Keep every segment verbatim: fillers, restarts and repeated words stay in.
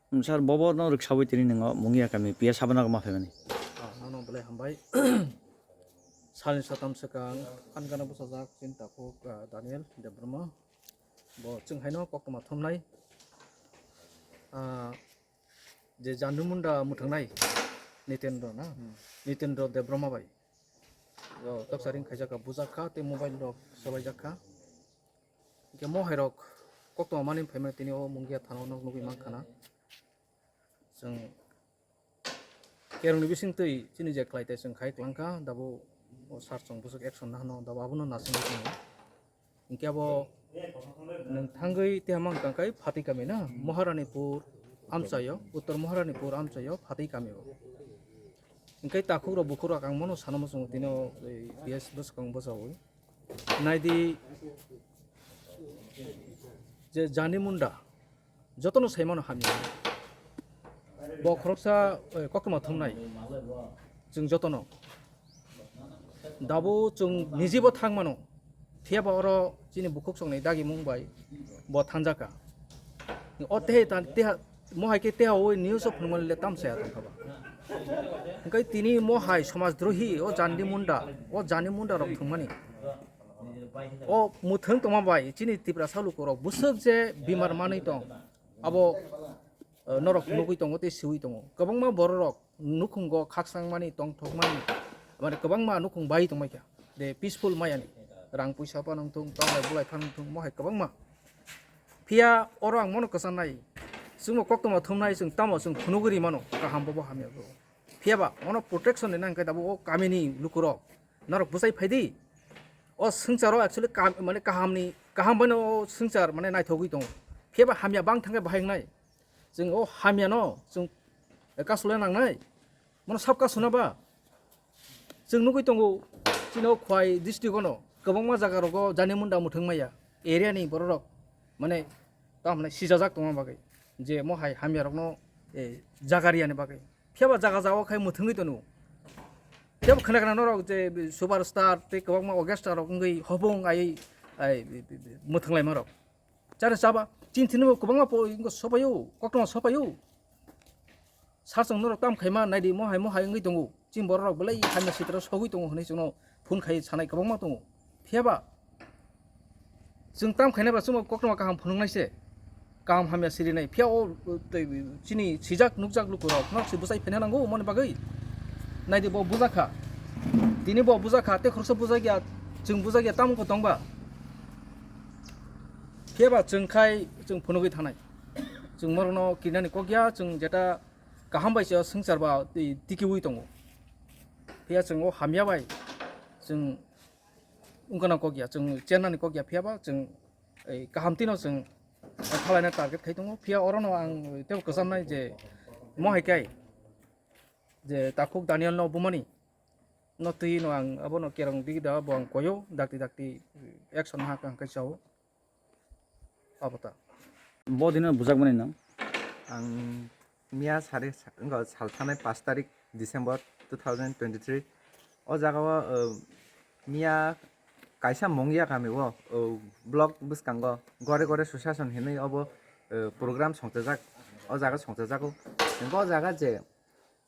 Sir, bobo no rwksawi tini nwngo Mungia kami P S Sabana ma phaimani. Ah, nono belai hambai. Salni satam swkang, ani gana bwsajak chini takhuk, ah, Daniel Debbarma. Bo chwng haino koktwma thumnai. Ah, je Jandi Munda mwthwngnai Nitendra na? Hmm. Nitendra Debbarma bai. Yo, toksa ring khaijak kha, bujak kha, tei mobile rok swbaijak kha. Hingke mo hai rok koktwma mani phaimani tini o Mungia thana o nog nugwi mankha na. Chwng kerongni bisingtwi chini je khlai tai chwng khai kwlangkha, dabo o sir chwng bwswk action nahano, dabo abono nasingwi tongo. Hingke abo nwng thangwi teha mankha khe Phatwi kami na, Maharanipur amchaio, Uttor Maharanipur amchaio Phatwi kami o. Hingke takhukrok bukhukrok ang mono sana muchungo tini o, ei, P S bwskang bwchaui. Naidi je Jandi Munda, jotono saimano hamya. Bo khoroksa, eh, koktwma thumnai. Chwng jotono. Dabo chwng nijibo thangmano. Phiyaba oro chini bukhuk songni dagimung bai bo thangjaka. O tehe ta-, teha, mo hai khe teha o news o phunukmani le tam saya tongkha ba. Hingke tini mo hai somaj drohi o Jandi Munda, o Jandi Munda rok thwngmani. O mwthwng tongma bai chini Tiprasa lukurok bwswk je bimar manwi tong, abo, eh, norok nugwi tongo tei siui tongo. Kwbangma bororok nukhungo khakchangmani, tongthokmani, mane kwbangma nukhung bai tongbaikha. De peaceful mayani, rang puisa phano wngthung, tanglai bulai phano wngthung, mohai kwbangma. Phiya oro ang mono kwchangnai, chwngbo koktwma thumnai, chwng tamo chwng phunugwi rimano, kaham bobo hamya bo. Phiyaba ono protection ni nangkhe dabo o kamini lukurok norok bwchai phaidi. O swngcharo actually kam-, mane kahamni, kaham baino o swngchar mane naithogwi tongo. Phiyaba hamya bang thangkhe bahai wngnai. Chwng o hamyano chwng kasulai nangnai. Mono sab kasuna ba? Chwng nugwi tongo, chini o Khwai district ono kwbangma jaga rogo Jandi Munda mwthwng maya area ni bororok mane tamo hinai sijajak tongma bagwi je mo hai hamya rokno, eh, jaga riyani bagwi. Phiyaba jaga jagao khai mwthwngwi tono. Phiyaba khna khna norok je superstar tei kwbangma orchestra rok wngwi hopung ai, ai, mwthwnglaima rok. Chare chaba, chini thani bo kwbangma po, ingo sopayo, koktwma sopayo. Sir chwng norok tam khaima naidi, mohai mohai wngwi tongo. Chini borok rok belai hamya sitra sogwi tongo hwnwi chwngno phone khai sanai kwbangma tongo. Phiyaba chwng tam khainai ba chwngno koktwma kaham phunuknai se. Kaham hamya sirinai. Phiya o, o, tei chini sijak nukjak lukurok nok se bwchai phaina nango moni bagwi. Naidi bo bujakha. Tini bo bujakha, tei khoroksa bujakya, chwng bujakya tamo wngkha tongba. Phiya ba chwng khai chwng phunugwi thanai. Chwng morokno kirinani kok ya, chwng jeta kaham bai se swngchar ba twi tikiui tongo. Phiya chwng o hamya bai chwng wngkana kok ya, chwng chennani kok ya, phiya ba chwng ei kaham tino chwng thalaina target khai tongo. Phiya orono ang tebo kwchamnai je mo hai kai je takhuk Daniel no bumani no twi no ang abono kerong digi da bo ang koyo dakti dakti action ha kang kai chao. Abo ta. Bo dino bujak mani no? Ang miya sari sa-, wngkha sal thanai pash tarik December two thousand twenty-three. O jaga o, uh, miya kaisa Mungya kami o, uh, block bwskango gore gore Sushashan hinwi obo, uh, program songchajak. O jaga songchajago. Hingke o jaga je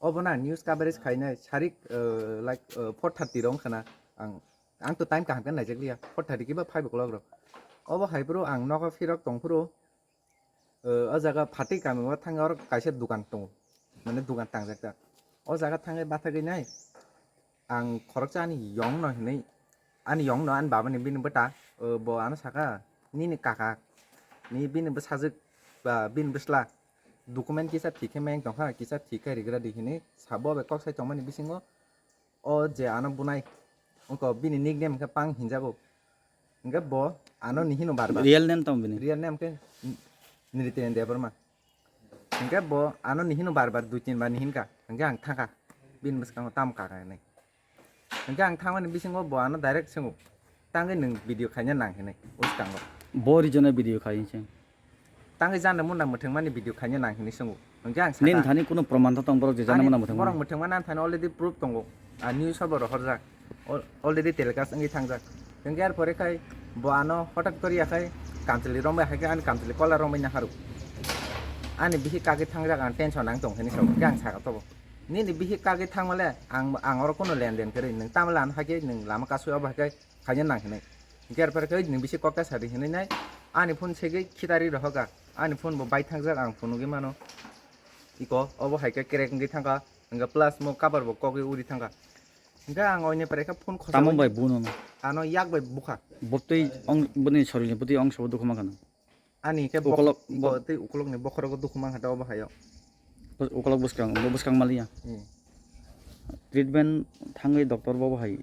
obo na news coverage khainai sarik, uh, like, uh, four thirty rok wngkha na ang Ang to time kaham khe naijakliya, four thirty kiba five o'clock rok. Obo hai phuru ang nogo phirok tong phuru, eh, o jaga Phatwi kami o thangwi oro kaisa dukan tongo, mane dukan tangjak ta. O jaga thangwi bathagwi nai ang khoroksa ani yong no hinwi, ani yong no ani baba ni bini bwta, eh, bo ano saka, "Nini kaka ni bini bwsajwk ba bini bwsla document kisa thik khe meng tongkha, kisa thik khe rigra di," hinwi sabo bai kok sai tongmani bisingo O je ano bunai, wngkha bini nickname hwnkhe Pang hinjago. Hwnkhe bo ano ni hino bar bar. Real name tamo bini? Real name khe N-, Nriten Debbarma. Hwnkhe bo ano ni hino bar bar dui tin bar ni hinkha. Hwnkhe ang thangkha. Bini bwskango tamo kaka hinwi. Hwnkhe ang thangmani bisingo bo ano direct swngo. Tangwi nwng video khaina nang hinwi bwskango. Bo rijona video khai hinwi se. Tangwi jana muna mwthangmani video khaina nang hinwi swngo. Hwnkhe ang sakha, nini thani kuno proman tong borok je jana ani muna mwthangmani? Borok mwthangmani ani thani already proof tongo. A news o bo rohorjak. Al-, already telecast wngwi thangjak. Hwnkhe ar pore khai bo ano hotat kori yakhai kamchwlwi romwi haikhe ani kamchwlwi kola romwi naharu. Ani bihik kagwi thangjak ang tension nang tong hini sabo. Khe ang saka tobo. Nini bihik kagwi thangmale ang, ang oro kono lenden kwrwi. Nwng tamle ano haikhe nwng lama kasui obo haikhe khaina nang hinwi. Hinkhe arpore khe nwng bisi kok ta sadi hinwi nai. Ani phone segwi khitari rohoka. Ani phone bo bai thangjak ang phunugwi mano. Iko obo haikhe crack wngwi thangkha. Hwnkhe plus mo cover bo kokgwi uri thangkha. Hwnkhe ang oini pore khe phone khosa. Tamo bai buno no? Ano yak bai bukha. Botwi ong boni sorilni botwi ong sabo dukhu mankha no? Ani khe bok-, ukolok, iko bok-, tei ukolokni bokhorogo dukhu mankha ta obo haio. Bus-, ukolok bwskang, bo bwskang maliya. Hmm. Treatment thangwi doctor bo hai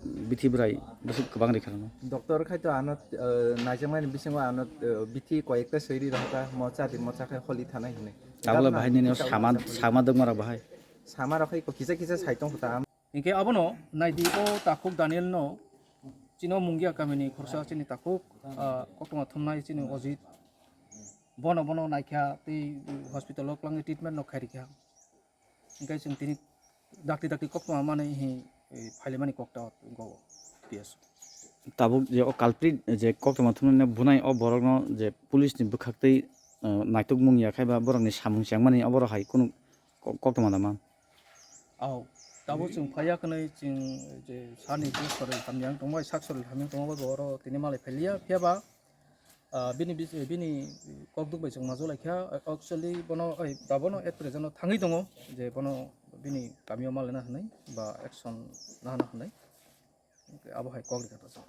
bithi bwrai bwswk kwbang rikha no. Doctor khai to ano, eh, naijakmani bisingo ano, eh, bithi koyekta swi ri rohorkha, mo chadi mo chakhe holi thanai hinwi. Tabole bahai nini sama, sama dwkma rok bahai. Sama rok khai ko kisa kisa sai tong kho ta. Hinkhe abono naidi o takhuk Daniel no chini o Mungia kamini khorsa chini takhuk, ah, koktwma thumnai chini Ojit. Bono, bono naikha tei hospital o kwlangwi treatment no khairikha. Hinkhe chwng tini dakti dakti koktwma manwi hi, eh, phailaimani kokta go P S. Tabuk je o culprit je koktwma thumnai bunai o borok no je police ni bwkhak tei, eh, naituk mung ya khai ba borok ni samung chengmani oborok hai kunu ko-, koktwma da man. Au, tabuk chwng phaiya kwnwi chwng je sani je soril hamyang tongbai, sak soril hamyang tongbai bo oro tini malai phailiya, phiya ba, ah, bini bis-, bini kokduk bai chwng majok laikha, actually bono, ai, da bono at present o thangwi tongo, je bono bini kamio malaina hwnwi ba action nahana hwnwi, abo hai kok rikha ta chwng.